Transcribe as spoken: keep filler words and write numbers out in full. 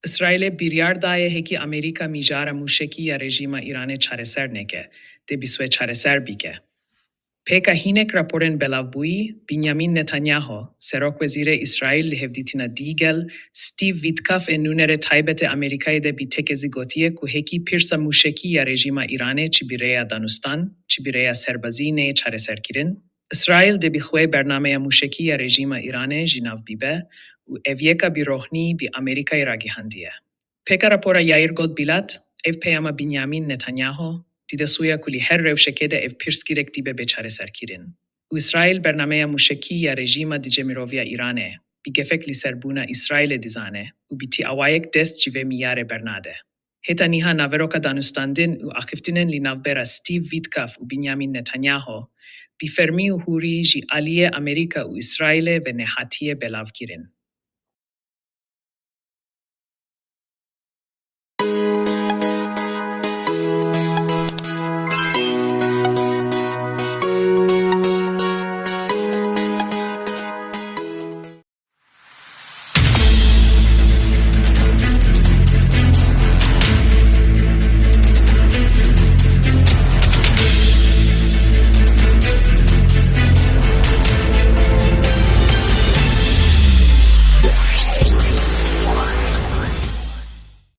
Îsraîlê biryar daye hekî Amerîka mijara mûşekî ya rejîma Îranê çareser neke, dê bi swê çareser bike. Pêka hinek raporên belavbûyî, Binyamin Netanyahu, serokwezîrê Îsraîl li hevdîtina dî gel Steve Witkoff ê nûnerê taybetê Amerîkayê de bi tekezî gotiye ku hekî pirsa mûşekî ya rejîma Îranê çi bi rêya danûstan, çi bi rêya serbazî neyê çareserkirin. Îsraîl dê bi xwe bernameya mûşekî ya rejîma Îranê ji nav bibe û ev yeka bi rohnî bi Amerîkayê ragihandiye. Pêka rapora Yair Goldblatt, ev peyama Binyamin Netanyahu, dide sûya ku li her rewşekê de ev pirsgirêk dibe bê çareserkirin. Û Îsraîl bernameya mûşekî ya rejîma dije miroviya Îranê, bi gefek li ser bûna Îsraîlê dizane û bi ti awayek dest ji vê miyarê bernade. Heta niha naveroka danûstandin û axiftinên li navbera Steve Witkoff û Binyamin Netanyahu, bi fermî û hûrî ji aliyê Amerîka û Îsraîlê ve nehatiye belavkirin.